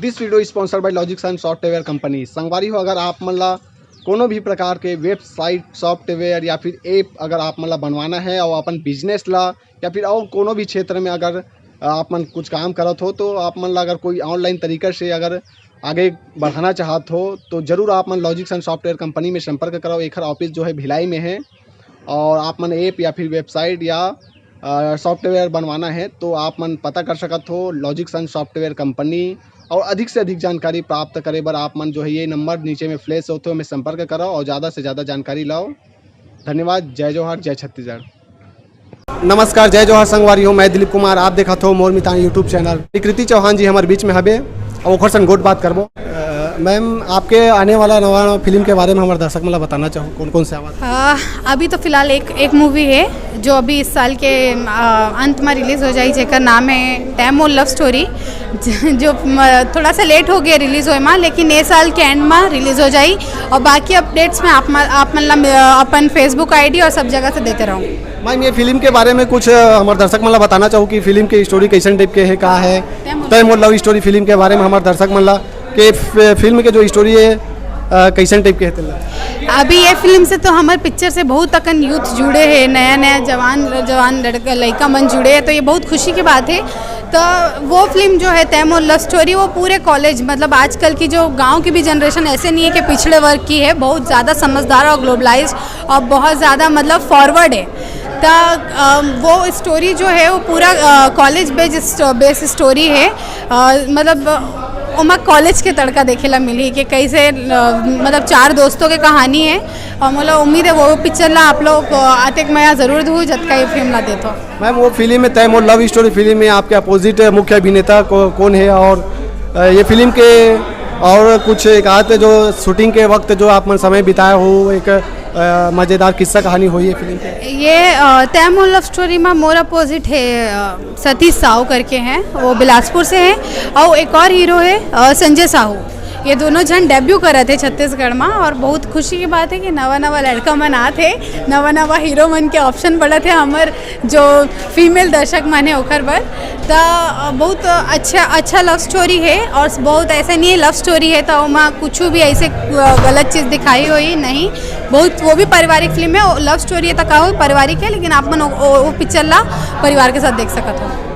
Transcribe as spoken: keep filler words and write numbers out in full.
This video is sponsored by Logic Sun Software Company। संगवारी हो, अगर आप मन ला कोनो भी प्रकार के वेबसाइट, सॉफ्टवेयर या फिर ऐप अगर आप मन ला बनवाना है और अपन बिजनेस ला या फिर और कोनो भी क्षेत्र में अगर आप मन कुछ काम करत हो, तो आप मन ला अगर कोई ऑनलाइन तरीका से अगर आगे बढ़ाना चाहत हो, तो जरूर आप मन लॉजिक सन सॉफ्टवेयर कंपनी में संपर्क करो। एखर ऑफिस जो है भिलाई में है, और आप मन ऐप या फिर वेबसाइट या सॉफ्टवेयर बनवाना है, तो आप मन पता कर सकत हो लॉजिक सन सॉफ्टवेयर कंपनी। और अधिक से अधिक जानकारी प्राप्त करे बर आप मन जो है ये नंबर नीचे में फ्लैश होते हो, में संपर्क करो और ज़्यादा से ज़्यादा जानकारी लाओ। धन्यवाद। जय जोहार, जय छत्तीसगढ़। नमस्कार, जय जोहार संगवारी हो, मैं दिलीप कुमार, आप देखत हो मोर मितान YouTube चैनल। विकृति चौहान जी हमारे बीच में हबे, और ओखर सन गोठ बात करबो। अ, मैम, आपके आने वाला नवा फिल्म के बारे में हमारे दर्शक मन ला बताना चाहो, कौन कौन से आवाज? अ, अभी तो फिलहाल एक एक मूवी है जो अभी इस साल के अ, अंत में रिलीज हो जाई, जेकर नाम है तैं मोर लव स्टोरी। जो म, थोड़ा सा लेट हो गया रिलीज होए मा, लेकिन ये साल के एंड में रिलीज हो जाई। और बाकी अपडेट्स में आप म, आप मन ला, अ, अपन Facebook आईडी और सब जगह से देते रहूँ। मैम, ये फिल्म के बारे में कुछ, अ, हमारे दर्शक मन ला बताना चाहो कि फिल्म के स्टोरी कैसन टाइप के है, का है? तैं मोर तैं मोर लव स्टोरी फिल्म के बारे में हमारे दर्शक मन ला कि फि-, फिल्म के जो स्टोरी है, अ, कैसन टाइप के है तेला? अभी ये फिल्म से तो हमारे पिक्चर से बहुत अकन यूथ जुड़े हैं, नया नया जवान जवान लड़का लड़का मन जुड़े हैं, तो ये बहुत खुशी की बात है। तो वो फिल्म जो है तैं मोर लव स्टोरी, वो पूरे कॉलेज, मतलब आजकल की जो गांव की भी जनरेशन ऐसे नहीं है कि पिछड़े वर्ग की है, बहुत ज़्यादा समझदार और ग्लोबलाइज और बहुत ज़्यादा मतलब फॉरवर्ड है। तो अ, वो स्टोरी जो है वो पूरा कॉलेज बेस्ड बेस्ड स्टोरी है। अ, मतलब अ, ओमा कॉलेज के तड़का देखे ला मिली कि कैसे अ, मतलब चार दोस्तों के कहानी है। और मोला उम्मीद है वो पिक्चर ला आप लोग अ, आतेक मया जरूर दू जतका ये फिल्म ला देतो। मैम, वो फिल्म में तैं मोर लव स्टोरी फिल्म में आपके अपोजिट मुख्य अभिनेता को कौन है, और अ, ये फिल्म के और कुछ एक आध जो शूटिंग के वक्त जो आप मन समय बिताए हो, एक अ, मजेदार किस्सा कहानी हुई है फिल्म के? ये अ, तैं मोर लव स्टोरी में मोर अपोजिट है अ, सतीश साहू करके हैं, वो बिलासपुर से हैं। और एक और हीरो है अ, संजय साहू। ये दोनों जन डेब्यू करत हे छत्तीसगढ़ में और बहुत खुशी की बात है कि नवा नवा लड़का मन आत हे, नवा नवा हीरो मन के ऑप्शन बढ़त हे हमर जो फीमेल दर्शक मन हे ओकर बर। त अ, बहुत अच्छा अच्छा लव स्टोरी है और बहुत ऐसा नहीं है लव स्टोरी है तो ओमा कुछ भी ऐसे अ, गलत चीज़ दिखाई हुई नहीं। बहुत वो भी पारिवारिक फिल्म है, लव स्टोरी है तो का हो पारिवारिक है, लेकिन आप मन वो, वो, वो पिक्चर ला परिवार के साथ देख सकत हो।